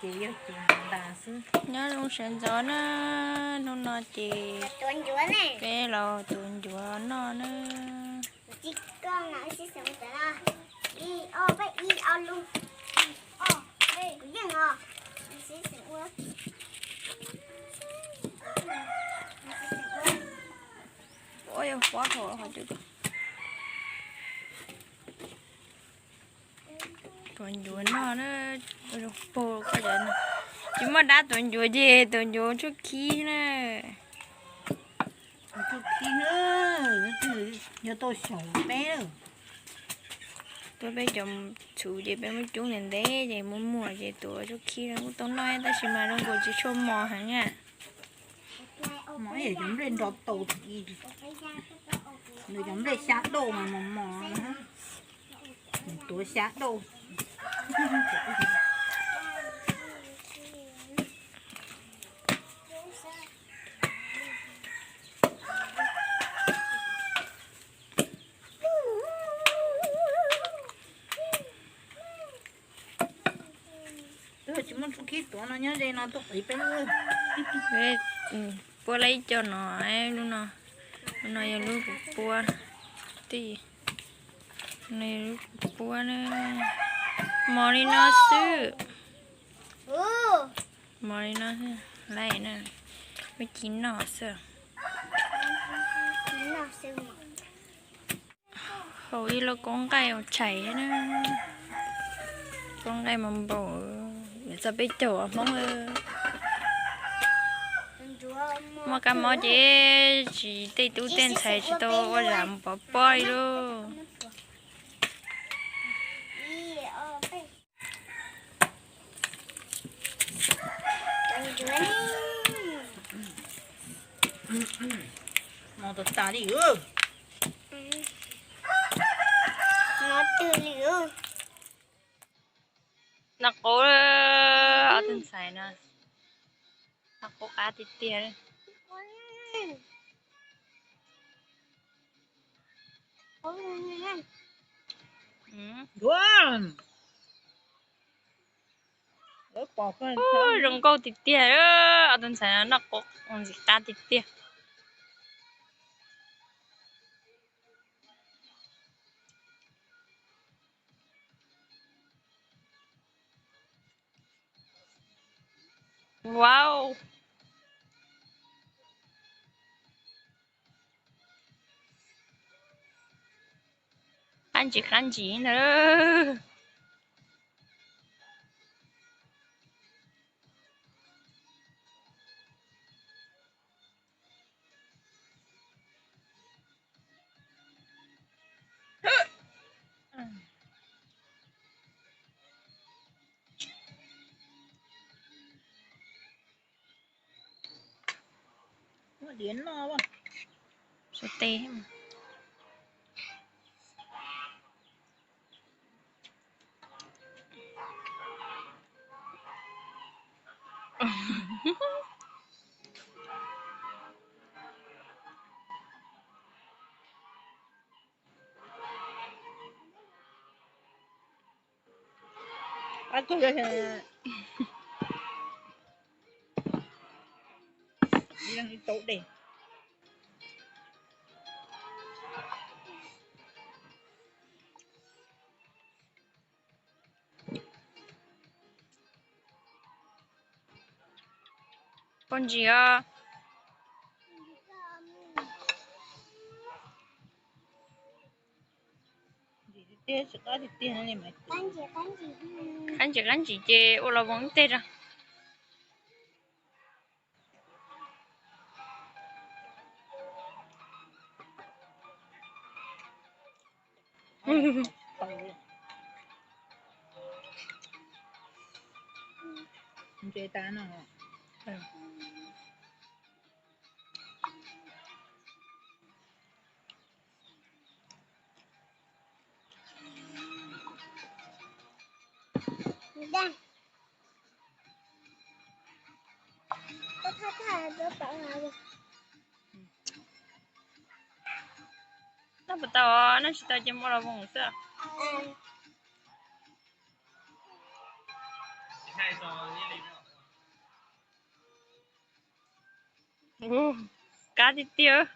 Ces yog ces ntas xwb. Nyob zoo sawv ntxov na, hnub no ces peb los tuav ncuav noj na. Ua yog pob thaum qhov twg. Tuav ncuav noj na, pag tsis muaj dab tuav ncuav ces tuav ncuav tshuaj khib na. Tshuaj khib na, yog tau xyaum peb. Tuaj peb cov txhuv ces peb muab cub ntev ntev ces muaj muag ces tuav tshuaj khib no kuj tau noj tab sis mas zoo nkaus tsis tshua mos heev na. Mos yog cov nplej nrov taus, nws cov nplej xya dauj mas mos mos, tuav xya dauj. Tsis muaj tshuaj khib tuav no nyob ze no tuaj qiv peb lub. Puab lawm ib co no, lub no, lub no yog lub kuv puab, lub kuv puab na, mos li no xwb. Mos li no xwb, lawm na, muab ci noj xwb. Haus ib lub koob nqaij ua tshais na, koob nqaij mas npaum txog peb caug Hmoob. Muaj kab mob ces tsis, tej tub tej ntxhais tsis tau ua zam mus pov pob li lauj. Mos tas tas li. Noj qab, ob tug ntxhais no, noj qab qab tiag tiag. Zoo nkauj tiag tiag, ob tug ntxhais no noj qab ntxim qab tiag tiag. Wow. Qab ntsis qab ntsis ntag. Muab diav noj. Suav tes. Poj ntsis os. Qab ntsis qab ntsis ces ua los voos ib teg rau. Ntse tas no. Noj puas tau, noj tsis tau ces muab los voos xwb. Ub, kab tiag tiag.